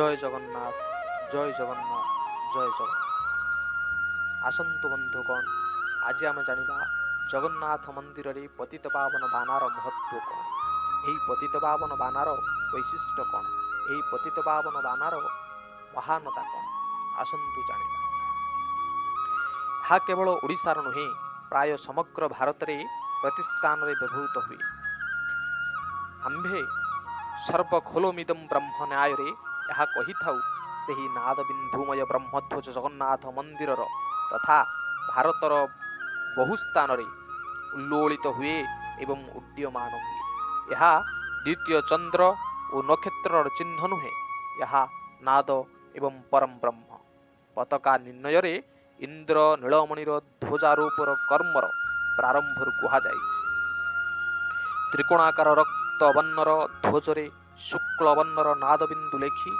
ଜୟ ଜଗନ୍ନାଥ, ଜୟ ଜଗନ୍ନାଥ, ଜୟ ଜଗନ୍ନାଥ। ଆସନ୍ତୁ ବନ୍ଧୁଗଣ, ଆଜି ଆମେ ଜାଣିବା ଜଗନ୍ନାଥ ମନ୍ଦିରରେ ପତିତ ପାବନ ବାନାର ମହତ୍ଵ କ'ଣ, ଏହି ପତିତ ପାବନ ବାନାର ବୈଶିଷ୍ଟ୍ୟ କ'ଣ, ଏହି ପତିତ ପାବନ ବାନାର ମହାନତା କ'ଣ। ଆସନ୍ତୁ ଜାଣିବା। ଏହା କେବଳ ଓଡ଼ିଶାର ନୁହେଁ, ପ୍ରାୟ ସମଗ୍ର ଭାରତରେ ପ୍ରତିଷ୍ଠାନରେ ବ୍ୟବହୃତ ହୁଏ। ଆମ୍ଭେ ସର୍ବଖୋଲମିଦಂ ବ୍ରହ୍ମ ନ୍ୟାୟରେ ଏହା କହିଥାଉ। ସେହି ନାଦବିନ୍ଦୁମୟ ବ୍ରହ୍ମଧ୍ୱଜ ଜଗନ୍ନାଥ ମନ୍ଦିରର ତଥା ଭାରତର ବହୁ ସ୍ଥାନରେ ଉଲ୍ଲୋଳିତ ହୁଏ ଏବଂ ଉଡ୍ଡୀୟମାନ ହୁଏ। ଏହା ଦ୍ୱିତୀୟ ଚନ୍ଦ୍ର ଓ ନକ୍ଷତ୍ରର ଚିହ୍ନ ନୁହେଁ, ଏହା ନାଦ ଏବଂ ପରମ ବ୍ରହ୍ମ। ପତାକା ନିର୍ଣ୍ଣୟରେ ଇନ୍ଦ୍ର ନୀଳମଣିର ଧ୍ୱଜାରୋପର କର୍ମର ପ୍ରାରମ୍ଭରୁ କୁହାଯାଇଛି, ତ୍ରିକୋଣାକାର ରକ୍ତ ବର୍ଣ୍ଣର ଧ୍ୱଜରେ ଶୁକ୍ଳ ବର୍ଣ୍ଣର ନାଦବିନ୍ଦୁ ଲେଖି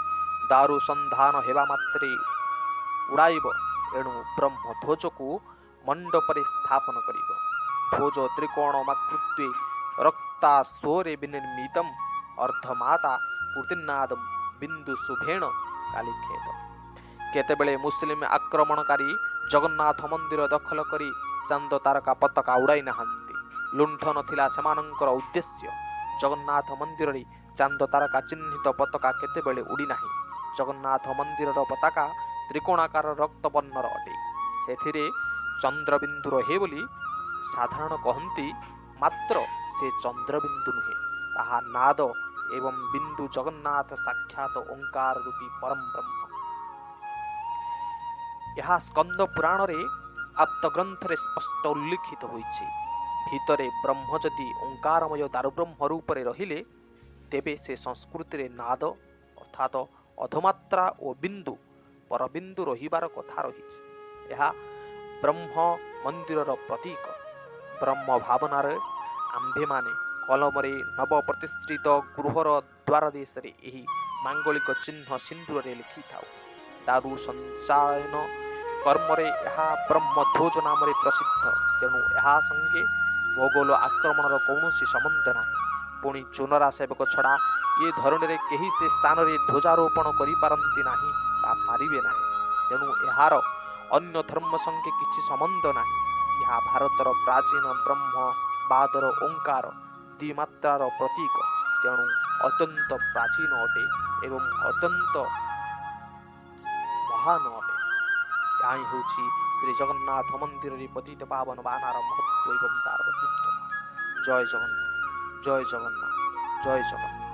ଦାରୁ ସନ୍ଧାନ ହେବା ମାତ୍ରେ ଉଡ଼ାଇବ। ଏଣୁ ବ୍ରହ୍ମ ଧ୍ୱଜକୁ ମଣ୍ଡପରେ ସ୍ଥାପନ କରିବ। ଧ୍ୱଜ ତ୍ରିକୋଣମାକୃତ୍ୱେ ରକ୍ତାସ୍ୱରେ ବିନିର୍ମିତମ୍ ଅର୍ଦ୍ଧମାତା କୃତିନାଦം ବିନ୍ଦୁ ଶୁଭେଣ କାଲିକ୍ଷେତ। କେତେବେଳେ ମୁସଲିମ ଆକ୍ରମଣକାରୀ ଜଗନ୍ନାଥ ମନ୍ଦିର ଦଖଲ କରି ଚାନ୍ଦ ତାରକା ପତାକା ଉଡ଼ାଇ ନାହାନ୍ତି। ଲୁଣ୍ଠନ ଥିଲା ସେମାନଙ୍କର ଉଦ୍ଦେଶ୍ୟ। ଜଗନ୍ନାଥ ମନ୍ଦିରରେ ଚାନ୍ଦ ତାରକା ଚିହ୍ନିତ ପତାକା କେତେବେଳେ ଉଡ଼ିନାହିଁ। ଜଗନ୍ନାଥ ମନ୍ଦିରର ପତାକା ତ୍ରିକୋଣାକାର ରକ୍ତବର୍ଣ୍ଣର ଅଟେ। ସେଥିରେ ଚନ୍ଦ୍ରବିନ୍ଦୁ ରହେ ବୋଲି ସାଧାରଣ କହନ୍ତି, ମାତ୍ର ସେ ଚନ୍ଦ୍ରବିନ୍ଦୁ ନୁହେଁ, ତାହା ନାଦ ଏବଂ ବିନ୍ଦୁ, ଜଗନ୍ନାଥ ସାକ୍ଷାତ ଓଙ୍କାର ରୂପୀ ପରମ ବ୍ରହ୍ମ। ଏହା ସ୍କନ୍ଦ ପୁରାଣରେ ଆପ୍ତଗ୍ରନ୍ଥରେ ସ୍ପଷ୍ଟ ଉଲ୍ଲିଖିତ ହୋଇଛି। ଭିତରେ ବ୍ରହ୍ମ ଯଦି ଓଙ୍କାରମୟ ଦାରୁବ୍ରହ୍ମ ରୂପରେ ରହିଲେ, ତେବେ ସେ ସଂସ୍କୃତିରେ ନାଦ ଅର୍ଥାତ ଅଧମାତ୍ରା ଓ ବିନ୍ଦୁ ପରବିନ୍ଦୁ ରହିବାର କଥା ରହିଛି। ଏହା ବ୍ରହ୍ମ ମନ୍ଦିରର ପ୍ରତୀକ। ବ୍ରହ୍ମ ଭାବନାରେ ଆମ୍ଭେମାନେ କଲମରେ ନବପ୍ରତିଷ୍ଠିତ ଗୃହର ଦ୍ୱାର ଦେଶରେ ଏହି ମାଙ୍ଗଳିକ ଚିହ୍ନ ସିନ୍ଦୁରରେ ଲେଖିଥାଉ। ଦାରୁ ସଞ୍ଚାୟନ କର୍ମରେ ଏହା ବ୍ରହ୍ମଧ୍ୱଜ ନାମରେ ପ୍ରସିଦ୍ଧ। ତେଣୁ ଏହା ସଙ୍ଗେ ମୋଗଲ ଆକ୍ରମଣର କୌଣସି ସମ୍ବନ୍ଧ ନାହିଁ। ପୁଣି ଚୁନରା ସେବକ ଛଡ଼ା ଏ ଧରଣୀରେ କେହି ସେ ସ୍ଥାନରେ ଧ୍ୱଜାରୋପଣ କରିପାରନ୍ତି ନାହିଁ ବା ପାରିବେ ନାହିଁ। ତେଣୁ ଏହାର ଅନ୍ୟ ଧର୍ମ ସଙ୍ଗେ କିଛି ସମ୍ବନ୍ଧ ନାହିଁ। ଏହା ଭାରତର ପ୍ରାଚୀନ ବ୍ରହ୍ମବାଦର ଓଙ୍କାର ଦ୍ୱିମାତ୍ରାର ପ୍ରତୀକ। ତେଣୁ ଅତ୍ୟନ୍ତ ପ୍ରାଚୀନ ଅଟେ ଏବଂ ଅତ୍ୟନ୍ତ ମହାନ ଅଟେ। ଏହା ହିଁ ହେଉଛି ଶ୍ରୀ ଜଗନ୍ନାଥ ମନ୍ଦିରରେ ପତିତ ପାବନ ବାନାର ମହତ୍ଵ ଏବଂ ତାର ବୈଶିଷ୍ଟ୍ୟତା। ଜୟ ଜଗନ୍ନାଥ, ଜୟ ଜଗନ୍ନାଥ, ଜୟ ଜଗନ୍ନାଥ।